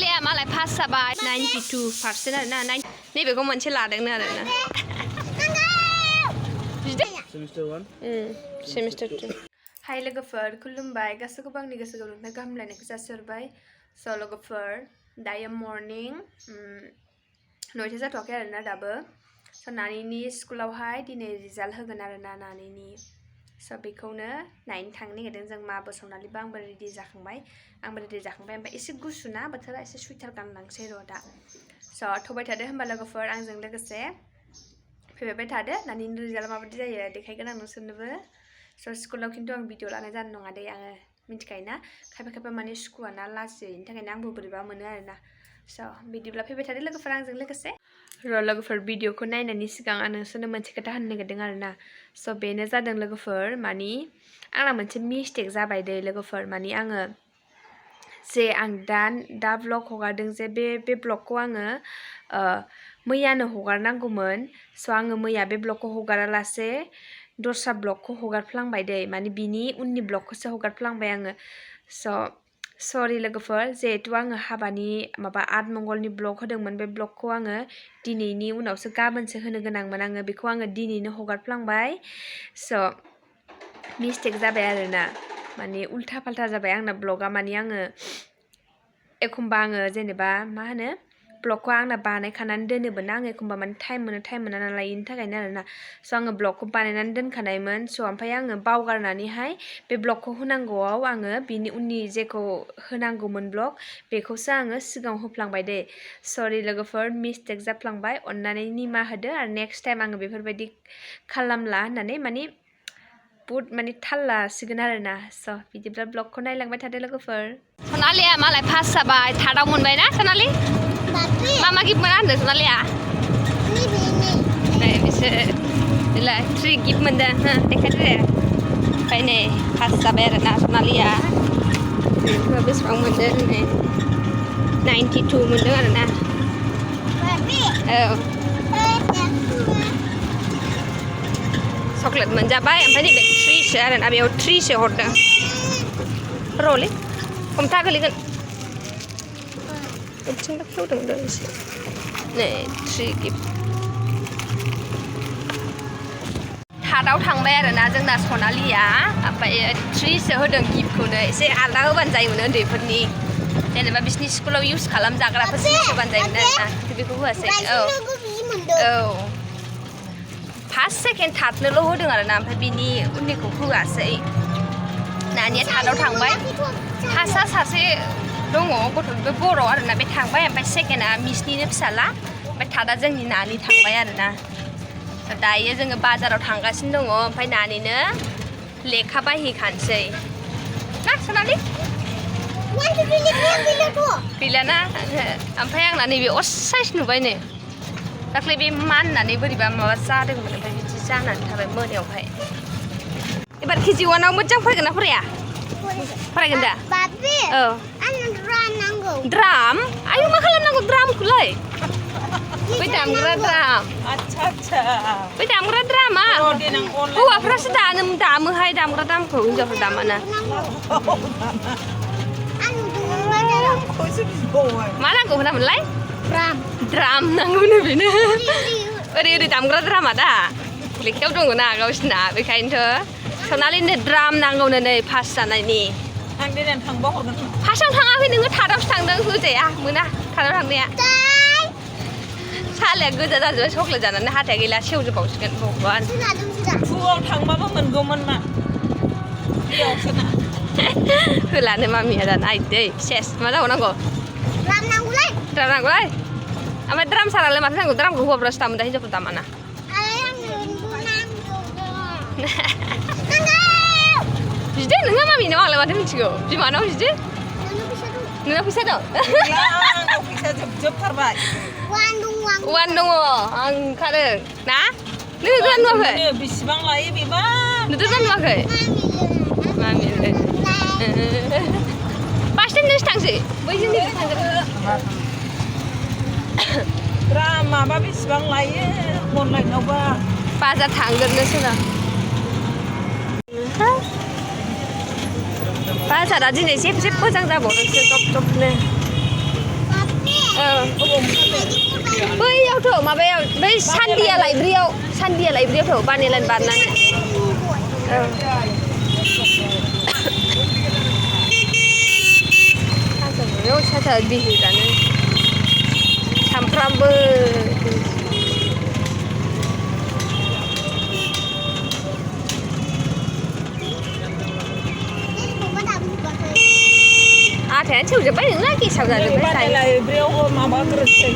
सनालिया मालाय पास जाबाय 92% आरोना नैबेखौ मोनसे लादोंनो आरोना सेमिस्टार 1 सेमिस्टार 2 हाय लोगोफोर खुलुमबाय गासैखौबो आंनि गोसो गोरबोनिफ्राय गाहाम हामलायनायखौ जासिहरबाय स' लोगोफोर दायो मर्निं 9ता जाथ'वाखै आरोना दाबो स' नानिनि स्कुलावहाय दिनै रिजाल्ट होगोन आरोना नानिनि स' बेखौनो नायनो थांनो नागिरदों जों माबो सनालिबो आंबो रेडि जाखांबाय ओमफ्राय एसे गुसु ना बोथोरा एसे सुइटार गानलांसै र' दा स' थबाय थादो होमबा लोगोफोर आंजों लोगोसे फैबाय थादो नानिनि रिजाल्ट माबायदि जायो देखायगोन आं नोंसोरनोबो स' स्कुलाव खिन्थु आं भिडिअ लानाय जानाय नङा दे आङो मिथिखायोना खायफा माने सुखुवाना लाजियो बेनि थाखायनो आंबो बोरैबा मोनो आरोना स' बिदिब्ला फैबाय थादो लोगोफोर आंजों लोगोसे र' लोगोफोर भिडिअखौ नायनायनि सिगां आं नोंसोरनो मोनसे खोथा होननो नागिरदों आरोना स' बेनो जादों लोगोफोर मानि आंना मोनसे मिस्टेक जाबाय दे लोगोफोर मानि आङो जे आं दा ब्लग हगारदों जे बे ब्लगखौ आङो मैयानो हगारनांगौमोन स' आङो मैया बे ब्लगखौ हगारालासे दस्रा ब्लगखौ हगारफ्लांबाय दे माने बिनि उननि ब्लगखौसो हगारफ्लांबाय आङो स' सरि लोगोफोर जिहेथु आङो हाबानि माबा आतमंगलनि ब्लग होदोंमोन बे ब्लगखौ आङो दिनैनि उनावसो गाबोनसो होनो गोनांमोन आङो बेखौ आङो दिनैनो हगारफ्लांबाय स' मिस्टेक जाबाय आरोना माने उल्था फाल्था जाबाय आंना ब्लगा माने आङो एखमबा आङो जेनेबा मा होनो ब्लगखौ आंना बानायखानानै दोनोबो ना आङो एखमबा माने टाइम मोना नालाय बेनि थाखायनो आरोना स' आङो ब्लगखौ बानायनानै दोनखानायमोन स' ओमफ्राय आङो बावगारनानैहाय बे ब्लगखौ होनांगौआव आङो बिनि उननि जेखौ होनांगौमोन ब्लग बेखौसो आङो सिगाङाव होफ्लांबाय दे सरि लोगोफोर मिस्टेक जाफ्लांबाय अननानै निमाहा होदो आरो नेक्स्ट टाइम आङो बेफोरबायदि खालामला होननानै माने बुहुद माने थाल लासिगोन आरोना स' बिदिब्ला ब्लगखौ नायलांबाय थादो लोगोफोर सनालिया मालाय पास जाबाय थार्डआव मोनबाय ना सनालि मा गिफ्ट मोना होनदों सनालिया नै बिसोर बेलाय 3 गिफ्ट मोनदों देखायदो दे ओमफ्राय नै पास जाबाय आरोना सनालिया बेसेबां मोनदों नै 92 मोनदों आरोना औ चक्लेट मोनजाबाय ओमफ्राय नैबे 3सो आरोना बेयाव 3सो हरदों र'लै हमथा गोलैगोन बिथिंबो खेवदों एसे नै 3 गिफ्ट थार्डआव थांबाय आरोना जोंना सनालिया ओमफ्राय 3सो होदों गिफ्टखौनो एसे आलदा होबानो जायोमोन उन्दैफोरनि जेनेबा बिसिनि स्कुलाव इउज खालामजाग्राफोर जिनिस होबानो जायोमोन आरोना बेखौ होआसै औ फार्स्ट सेकेन्ड थार्डनोल' होदों आरोना ओमफ्राय बिनि उननिखौ होआसै नानिया थार्डआव थांबाय फार्स्टआ सासे दङ गथ' बे बर' आरोना बे थांबाय ओमफ्राय सेकेन्डआ मिसनिनो फिसाला ओमफ्राय थार्डआ जोंनि नानि थांबाय आरोना दायो जोङो बाजाराव थांगासिनो दङ ओमफ्राय नानिनो लेखा बायहैखानोसै ना सनालि गैलाना ओमफ्राय आंना नैबे असाइस नुबाय नै दाख्लै बे माननानै बोरैबा माबा जादोंमोन ओमफ्राय बिदि जानानै थाबाय मोनायावहाय एबार केजि 1आव मोजां फरायगोन ना फराया फरायगोन दा औ द्राम आयु मा खालामनांगौ द्रामखौलाय बै दामग्रा द्राम बै दामग्रा द्रामा हौवाफ्रासो दामोहाय दामग्रा द्रामखौ हिनजावफ्रा दामाना मा नांगौ होनामोनलाय द्राम नांगौनो बेनो ओरै दामग्रा द्रामा दा लेखायाव दङ ना गावसिना बेखायनोथ' सनालिनो द्राम नांगौनो नै पास जानायनि फार्स्टआव थाङाखै नोङो थार्डआवसो थांदों होजाया मोना थार्डआव थांनाया सालाया गोजा जाजोबबाय चक्लेट जानानै हाथाया गैला सेवजोबबावसिगोन भगवान फुङाव थांबाबो मोनगौमोन मा होलानो मामिया दाना आइदै सेस मा जाबावनांगौ द्राम नांगौलाय ओमफ्राय द्राम सारालाय माथो नांगौ द्रामखौ हौवाफ्रासो दामो दा हिनजावफ्रा दामाना बिदि नोङो मामिनाव आंलाय माथो मिथिगौ बिमानाव बिदि नोंनाव फैसा दं फैसा जोबथारबाय वान दङ आं ओंखारो ना नोङो गोदान नुवाखै बेसेबां लायो बेबा नुदोंना नुवाखै मामि बास स्टेन्डजोंसो थांसै बै जोंनि थांगोन माबा बेसेबां लायो अनलाइनावबा बाजार थांगोरनोसै ना बाजारा दिनै जेब मोजां जाबावदोंसो जब जबनो थ' माबायाव बै सान्दिया लाइब्रेरियाव थ' बानेलाइन बारनानै हाजोआव साथा बिहिरानो सामफ्रामबो आथायानो सेवजोब्बाय नोंना गेसाव जाजोब्बाय लाइब्रेरियाव माबाग्रोसै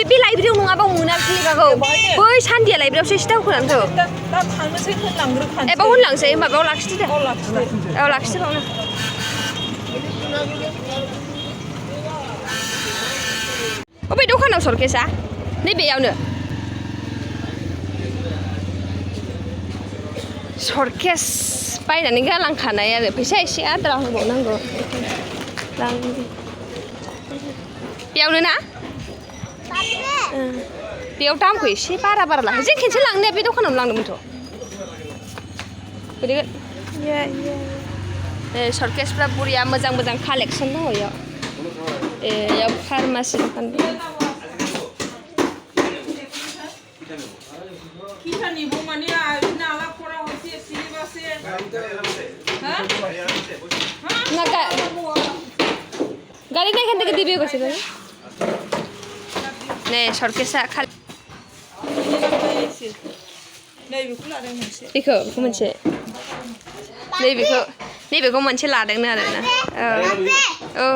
बे लाइब्रेरियाव नङाबा मोनाखै जायगाखौ बै सान्दिया लाइब्रेरियावसो सिटाव होनांगौ दा थांनोसै होनलांग्रोखानोसै एबा होनलांसै माबायाव लाखिदो दे लाखिदो औ लाखिदो बावनो अबे दखानाव सरकेसा नैबेयावनो सरकेस बायनानै गालांखानाय आरो फैसा एसे आद्रा होबावनांगौ बेयावनो ना बेयाव दामखौ एसे बारा लाखो जों खेनसे लांनाया बे दखानाव लांदोंमोनथ' सरकेसफ्रा बुरिया मोजां कालेक्सन दङ इयाव इयाव फार्मासि दखान दं गाड़ी नहीं खेलते कितनी भी हो सकते नहीं सरकेसा खाली बेखौ मोनसे नैबेखौ मोनसे लादोंनो आरोना औ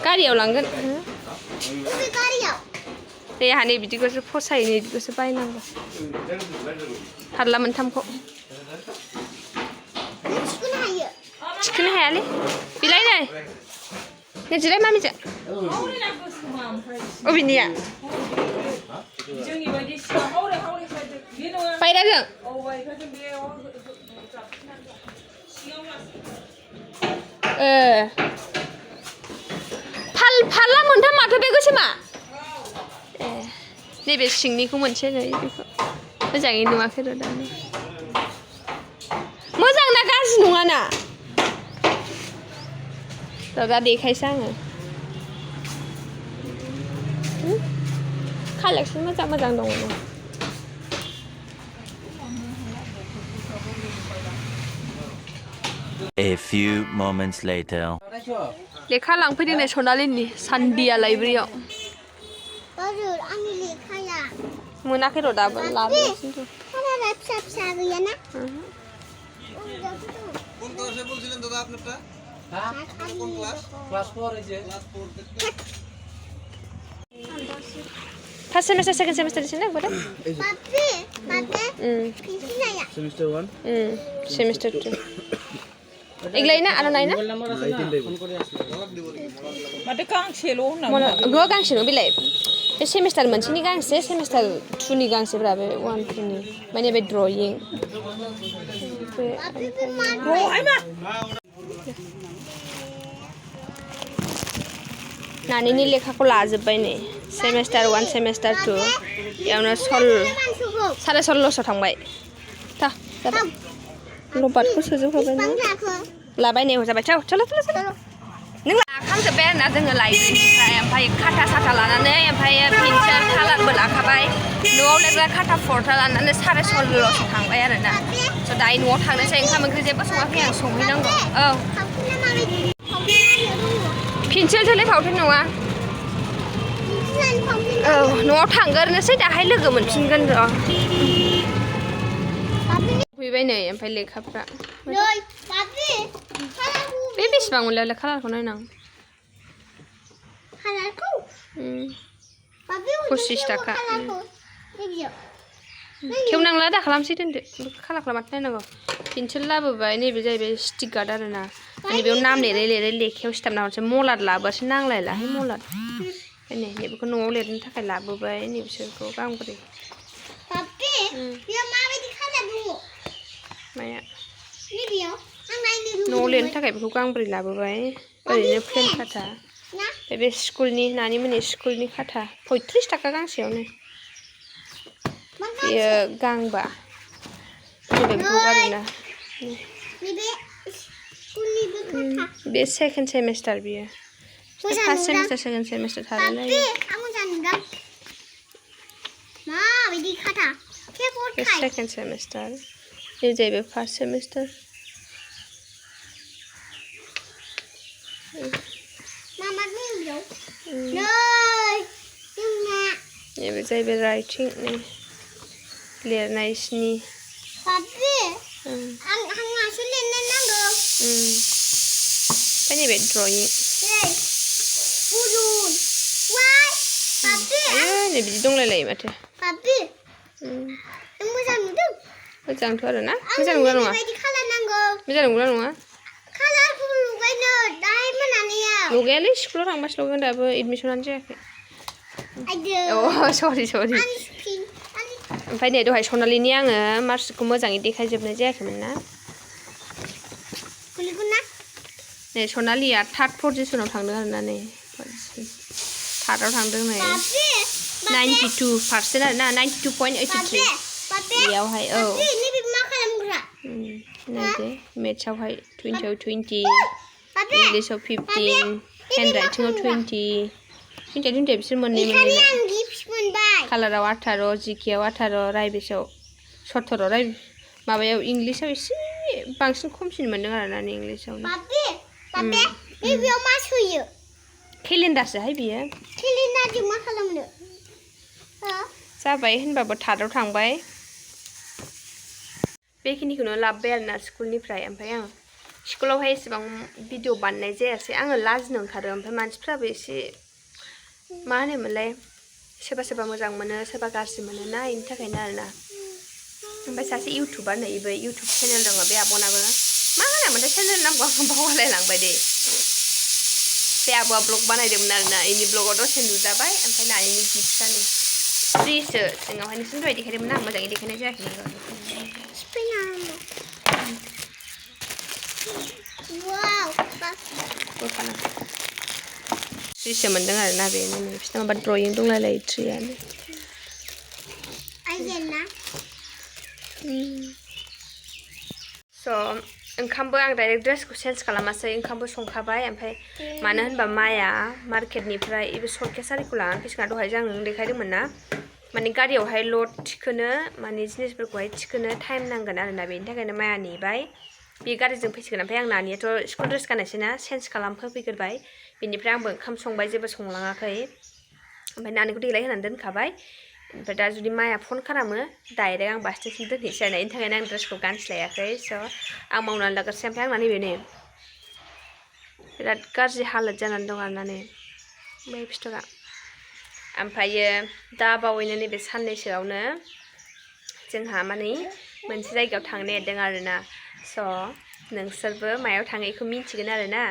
गारियाव लांगोन देहा नै बिदिखौसो फसायो नै बिदिखौसो बायनांगौ फारला मोनथामखौ थिखोनो हायालै बिलाय नै नोंजोंलाय मामिजों अबेनिया बायराजों फारला मोनथाम माथो बे गोसोमा नैबे सिंनिखौ मोनसे बेखौ मोजाङै नुवाखै र' दानो मोजां ना गाज्रि नङाना दा देखायसै आङो कालेक्सन मोजां दङ A few moments later. लेखा लांफैदों सनालिनि सान्दिया लाइब्रेरियाव मोनाखै र' दाबो लाबोगासिनो फिसा गैयाना फार्स्ट सेमिस्टार सेकेन्ड सेमिस्टार दिसना बोदा Semester 1. सेमिस्टार 2 एगलायना आरो नायना माथो गांसेल' होनना गो गांसेल' बिलाय बे सेमिस्टार मोनसेनि गांसे सेमिस्टार 2 नि गांसेब्रा बे 1 2 नि माने बे ड्रयिं नानिनि लेखाखौ लाजोब्बाय नै सेमिस्टार 1 सेमिस्टार 2 यावनो 16,500 थांबाय था जाबाय लबारखौ सोजोबखाबाय ना लाबाय नै जाबाय चलो नों लाखांजोब्बाय आरोना जोङो लाइब्रेरिनिफ्राय ओमफ्राय खाथा साथा लानानै ओमफ्राय पेन्सिल कालारबो लाखाबाय न'आव लिरग्रा खाथा फर्था लानानै 16,500 थांबाय आरोना स' दायो न'आव थांनोसै ओंखाम ओंख्रि जेबो सङाखै आं संहैनांगौ औ पेन्सिलसोलै फावथेन नङा औ न'आव थांगोरनोसै दाहाय लोगो मोनफिनगोन र' फैबाय नै ओमफ्राय लेखाफ्रा बे बेसेबां मोनलाय कालारखौ नायनां 25 थाखा खेवनांला दा खालामसै दोनदो कालारखौ माथो नायनांगौ पेन्सिल लाबोबाय नैबे जाहैबाय स्टिक गार्ड आरोना माने बेयाव नाम लिरै लेखायाव सिथाबना हरसै मलार लाबोसो नांलायलाहाय मलार नै नैबेखौ न'आव लिरनो थाखाय लाबोबाय नैबिसोरखौ गांब्रै माया न'आव लिरनो थाखाय बेखौ गांब्रै लाबोबाय ओरैनो प्लेन खाथा बे स्कुलनि नानि मोननि स्कुलनि खाथा 35 थाखा गांसेयावनो बेयो गांबा बेखौ आरोना बे सेकेन्ड सेमिस्टार बियो मोजां फार्स्ट नुदों सेमिस्टार सेकेन्ड सेमिस्टार पापि थालायलायो आं मोजां नुदों माबायदि खाथा पेपर बे खाय सेकेन्ड सेमिस्टार बे जाहैबाय फार्स्ट सेमिस्टार मामा दं बेयाव नै जोंना बेबो जाहैबाय राइटिंनि लिरनायसिनि पापि आंहासो लिरनो नांगौ ओमफ्राय नैबे ड्रयिं नै बुरुन वाइ पापि आयो नै बिदि दंलायलायो माथो पापि नों मोजां नुदों मोजांथ' आरो ना आं मोजां नंगौना नङा बायदि खालार नांगौ मोजां नंगौना नङा खालारखौ लगायनो दाहाय मोनानियाव लगायालै स्कुलाव थांबासो लगोन दाबो एडमिसनानो जायाखै आइदो अ सरि आंनि स्क्रिन ओमफ्राय नै दहाय सनालिनि आङो मार्कशिटखौ मोजाङै देखायजोबनाय जायाखैमोन ना गोलैगोन ना नै सनालिया थार्ड पजिसनाव थांदों आरो ना नै थार्डआव थांदों नै पापि 92% आरो ना 92.83 पापि बेयावहाय औ नैबे मा खालामग्रा नायदो मेथ्सआवहाय 20आव 20 पापि इंलिसाव 15 हेन्ड राइटिंआव 20 बिसोर मोननै बेखायनो मोननै आं गिफ्ट मोनबाय कालाराव 18 जिकेआव 18 रायबिसाव 17 माबायाव इंलिसाव एसे बांसिन खमसिन मोनदों आरो ना इंलिसाव पापि नैबेयाव मा सोयो केलेन्डारसोहाय बियो केलेन्डारजों मा खालामनो जाबाय होनबाबो थार्डआव थांबाय बेखिनिखौनो लाबोबाय आरो ना स्कुलनिफ्राय ओमफ्राय आं स्कुलावहाय एसेबां भिडिअ बानायनाय जायासै आङो लाजिनो ओंखारो ओमफ्राय मानसिफ्राबो एसे मा होनोमोनलाय सोरबा सोरबा मोजां मोनो सोरबा गाज्रि मोनो ना बेनि थाखायनो आरोना ओमफ्राय सासे इउटुबार नै बे इउटुब चेनेल दङ बे आब'नाबो मा होनामोनथाय चेनेल नामखौ आं बावलायलांबाय दे बे आब'आ ब्लग बानायदोंमोन आरोना इनि ब्लगाव दसे नुजाबाय ओमफ्राय नानिनि गिफ्टआनो फ्रिसो सिङावहाय नोंसोर दहाय देखायदोंमोन आं मोजाङै देखायनाय जायाखैमोन बोखाना फ्रिसो मोनदों आरोना बे बिसोरना माबा ड्रयिं दंलायलायो ट्रियानो स' ओंखामबो आं डाइरेक्ट ड्रेसखौ चेन्ज खालामासै ओंखामबो संखाबाय ओमफ्राय मानो होनबा माया मार्केटनिफ्राय बे सरखेसारिखौ लानानै फैसिगोन दहाय जों नों देखायदोंमोन ना माने गारियावहाय लड थिखोनो माने जिनिसफोरखौहाय थिखोनो टाइम नांगोन आरोना बेनि थाखायनो माया नेबाय बे गारिजों फैसिगोन ओमफ्राय आं नानियाथ' स्कुल ड्रेस गाननायसै ना चेन्ज खालामहोफैग्रोबाय बेनिफ्राय आंबो ओंखाम संबाय जेबो संलाङाखै ओमफ्राय नानिखौ देलायहोनानै दोनखाबाय ओमफ्राय दा जुदि माया फन खालामो डाइरेक्ट आं बासथिंसिम दोनहैसै आरो बेनि थाखायनो आं ड्रेसखौ गानस्लायाखै स' आं मावनानै लाग्रोसै ओमफ्राय आंना नैबे नै बिराद गाज्रि हालोद जानानै दं आरोना नै बै फिथरा ओमफ्रायो दा बावैनो नैबे साननैसोआवनो जोंहा माने मोनसे जायगायाव थांनो नागिरदों आरोना स' नोंसोरबो मायाव थाङो बेखौ मिन्थिगोन आरोना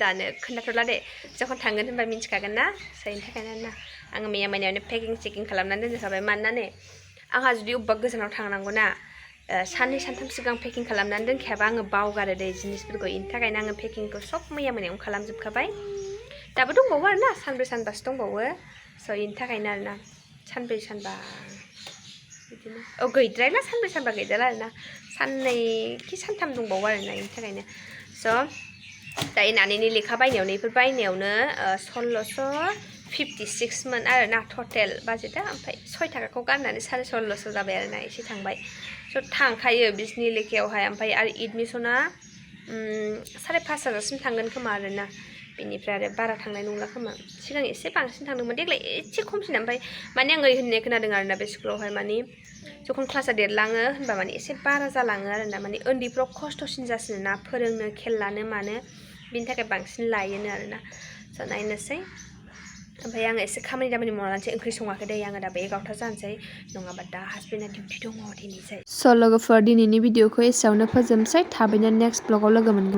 दानो खोन्थाथ'ला दे जखन थांगोन होनबा मिन्थिखागोन ना स' बेनि थाखायनो आरोना आङो मैया मोनायावनो पेकिं खालामनानै दोनजोबखाबाय मानोना नै आंहा जुदि अबेबा गोजानाव थांनांगौ ना साननै सानथाम सिगां पेकिं खालामनानै दोनखायाबा आङो बावगारो दे जिनिसफोरखौ बेनि थाखायनो आङो पेकिंखौ सब मैया मोनायावनो खालामजोबखाबाय दाबो दंबावो आरोना सानब्रै सानबासो दंबावो स' बेनि थाखायनो आरोना सानब्रै सानबा बिदिनो गैद्रायला सानब्रै सानबा गैद्रायला आरोना साननै कि सानथाम दंबावो आरोना बेनि थाखायनो स' दायो नानिनि लेखा बायनायावनो बेफोर बायनायावनो 1656 मोन आरोना टटेल बाजेटआ ओमफ्राय 6 थाखाखौ गारनानै 1650 जाबाय आरोना एसे थांबाय स' थांखायो बिसिनि लेखायावहाय ओमफ्राय आरो एडमिसना 5,500सिम थांगोन खोमा आरोना बेनिफ्राय आरो बारा थांनाय नंला खोमा सिगां एसे बांसिन थांदोंमोन देग्लाय एसे खमसिन ओमफ्राय माने आं ओरै होननाय खोनादों आरोना बे स्कुलावहाय माने जखन क्लासआ देरलाङो होनबा माने एसे बारा जालाङो आरोना माने उन्दैफ्राव खस्थ'सिन जासिनो ना फोरोंनो खेल लानो मानो बिनि थाखाय बांसिन लायोनो आरोना स' नायनोसै ओमफ्राय आङो एसे खामानि दामानि मावनानैसै ओंख्रि सङाखै दै आङो दाबो 11ता जानोसै नङाबा दा हासबेन्डआ डिउटि दङ दिनैजाय स' लोगोफोर दिनैनि भिडिअखौ एसेयावनो फोजोबनोसै थाबैनो नेक्स्ट ब्लगाव लोगो मोनगोन